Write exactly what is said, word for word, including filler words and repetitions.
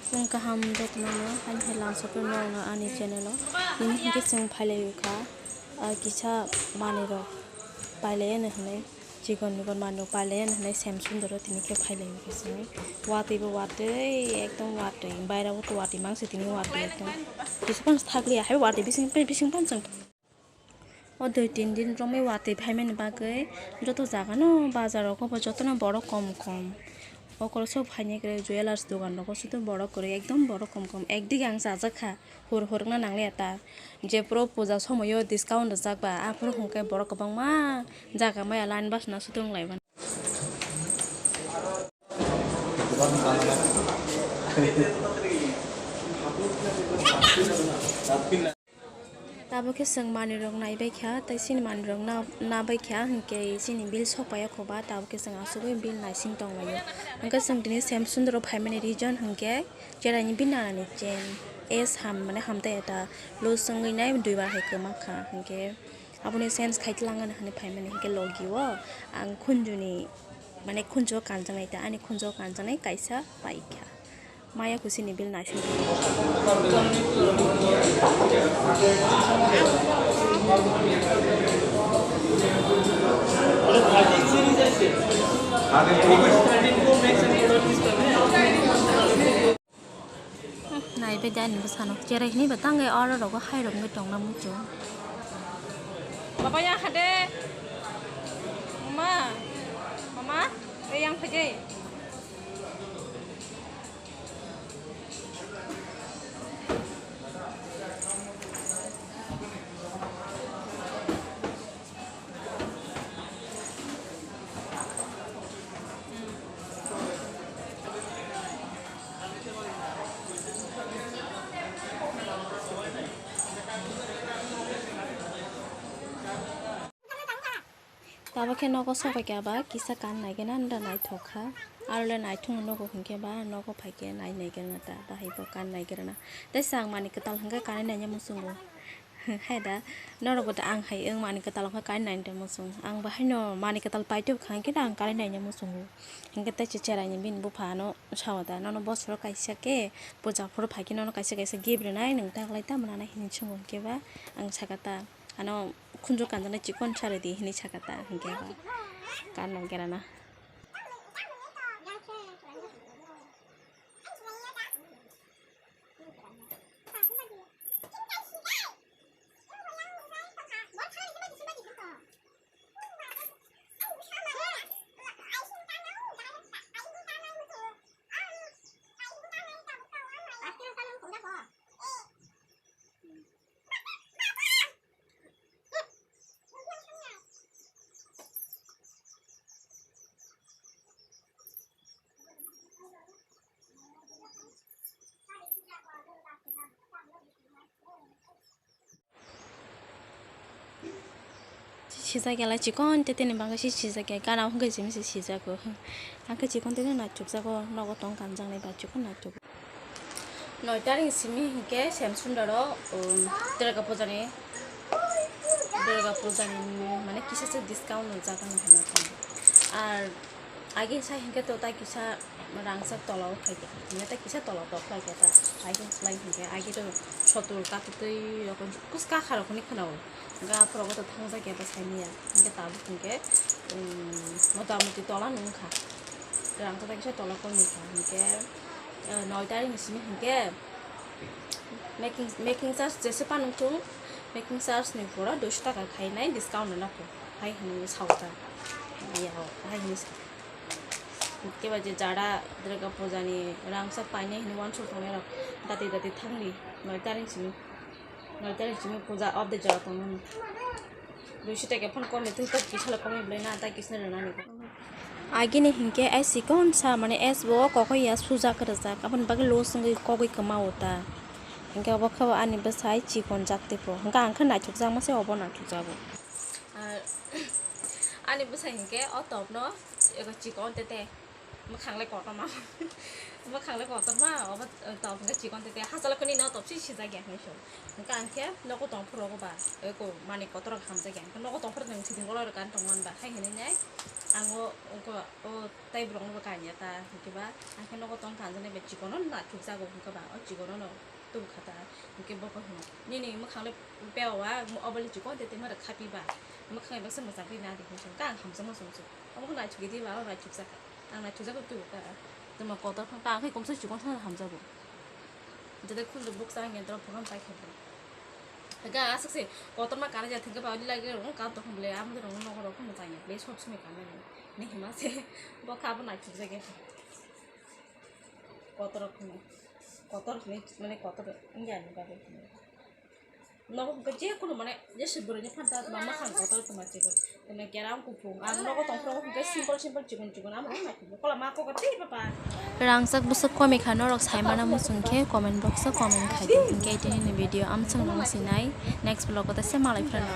Chwng kaham jotono no, haini hai lamsok no nong ani channel o. Tini hinkhe chwng phailai kha, ah, kisa manwi rok pailai ani hinwi, chikon mikon manwi rok pailai ani hinwi Shyam Sundar o tini khe phailai kha chwng. Watwi bo watwi, ekdom watwi, baira o to watwi mangsi tini watwi ekdom. Kisa phano thakliya hai watwi bising, bising phano chwng. O dui tin din romwi watwi phaimani bagwi joto jagano bazar rogo bo jotono borok kom kom. Okoro sok phainai kwrwi jewellers dogan rogo soto borok kwrwi ekdom borok kom kom. Ekdige ang chajak kha, hur hurwkna nangliya ta. Jephuru puja somoio discount rijak ba, aphuru hwnkhe borok kwbangma jaga maya line bwsano soto wnglai mano. Tabuk khe chwng manwi rok naibai kha, tei chini manwi rok na, nabai kha, hinkhe chini bill sok pai ya kho ba, tabuk khe chwng asugwi bill naising tong laio. Hinkhe chwng tini Shyam Sundar o phaimani reason hinkhe cheraini bill nanani chain, es ham, mane hamtai eta loss wngwi nai duibar hai kwma kha, hinkhe aboni change khai tlang ani hinwi phaimani, hinkhe logi o ang khunjuni, mane khunju o kanjaknai ta, ani khunju o kanjaknai kaisa pai kha. Maya kusini bill naising. Naibe dani bwsano cherai hini ba tangai oro rogo hai rok wngwi tongna muchung. Baba ya hade. Mama. Mama, ei yang phai de. Tabuk khe nogo sok bai kha ba kisa kan nai gana nda naithok kha. Aro le naithok no nogo hinkhe ba nogo phai khe nai nai gana ta bahai bo kan nai gana. Tei chwng mani kwtal hinkhe kanwi nai ya muchungo. Hai da, norok bo da ang hai wng mani kwtal wngkha kanwi nai muchung. Ang bo haino mani kwtal paitwi kha hinkhe da ang kanwi nai muchungo. Hinkhe tei se cherai ni bini bupha no sao da, nono bosoro kaisa khe puja phuru phai khe nono kaisa kaisa gift rwnai, nwng taklai tamo nanai hinwi swngo hinkhe ba ang saka ta. Ano khunju kanjaknai chikon sa rwdi hinwi saka ta, hinkhe ba kanna gerana. Sijak ya lai chikon tete ni bagwi se sijak ya, gana o hwnkhe simi se sijak o. Hwnkhe chikon tete naithok jago, nogo tong kanjaknai ba chikon naithok. Noi tarik simi hinkhe Shyam Sundar o, um, Durga Puja ni, Durga Puja ni mane kisa se discount rwjak hinwi hwnwi tong. Ar age sai hinkhe to tai kisa rangchak tola o khaikha, hinkhe tai kisa tola tok khlaikha ta, hai khe khlai hinkhe age to sotur katutwi rokon kus kakha rok hinwi khwnao. Hinkhe aphuru bo to thangjak ya bwsai maya. Hinkhe tabuk hinkhe, um, motamoti tola nung kha. Rang kwthai kisa tola kok nung kha. Hinkhe, eh, noi tarik ni simi hinkhe making, making charge jese pa nung thung, making charge ni pura duiso taka khai nai discount rwna pho. Hai hinwi sao ta. Ya, hai hinwi sa. Hinkhe ba je jara Durga Puja ni rangchak painai hinwi uansuk tongnai rok dati dati thangdi noi tarik simi. Noi tarik simi puja update jora tongmani. Duiso taka phone komni twi tok kisa le komni belai na tai kisne rwnani. Agini hinkhe ai chikon sa mane S bo kokoi ya suja kwrwjak aboni bagwi loss wngwi kogwi kwma o ta. Hinkhe obo khe bo ani bwsai chikon jak tei pho. Hinkhe ang khe naithok jak ma se obo naithok jago. Ar ani bwsai hinkhe o top no ego chikon tete. Mwkhang le kotorma. Mwkhang le kotorma, obo, eh, top hwnkhe chikon tete. Hachalo khe nini o top si sijak ya hinwi song. Hwnkhe ang khe nogo tong phuru rogo ba, eko manwi kotor rok hamjak ya. Hwnkhe nogo tong phuru nwng sitting golo rwkan tong man ba. Hai hinwi nai. Ang o, o, o tei borokno bo kanya ta, hwnkhe ba, ang khe nogo tong kha, ang jani bai chikon no naithok jago, hwnkhe ba, o chikon no tubu kha ta, hwnkhe bo khe hwno, "Nini mwkhang le bewa wa, obo le chikon tei tei ma rwk kha pi ba, mwkhang bai se mwchang khe na di," hwnwi swngkha, ang hamjakma swngwi swngkha, obo khe naithok di ba, o naithok jak kha, ang naithok jago tubu kha, tamo kotor kha, ta ang khe komsa chikon sa hamjago. Jete khuldo bukcha ang yentro program pai khe. Ga asuk se kotorma kana ja thengke ba lagi rong ka to khumle am rong no rong khum tanya ple sob sumai kana ni. Ni hima se bo ka bo nai thuk jage. Kotor khum. Kotor ni mane kotor ingya ni ba. No khum je khum mane je sibur ni phanta ma ma khang kotor khum ma se. Tei keram kuphung, ang nogo tongphuru hwnkhe simple simple chikon chikon, amo wngkha kola ma kok tei papa. Rangchak bwswk komikha norok saimano muchungkhe comment box o comment khaidi. Hwnkhe tini ni video amchwng nung sinai, next vlog o tei se malai phano.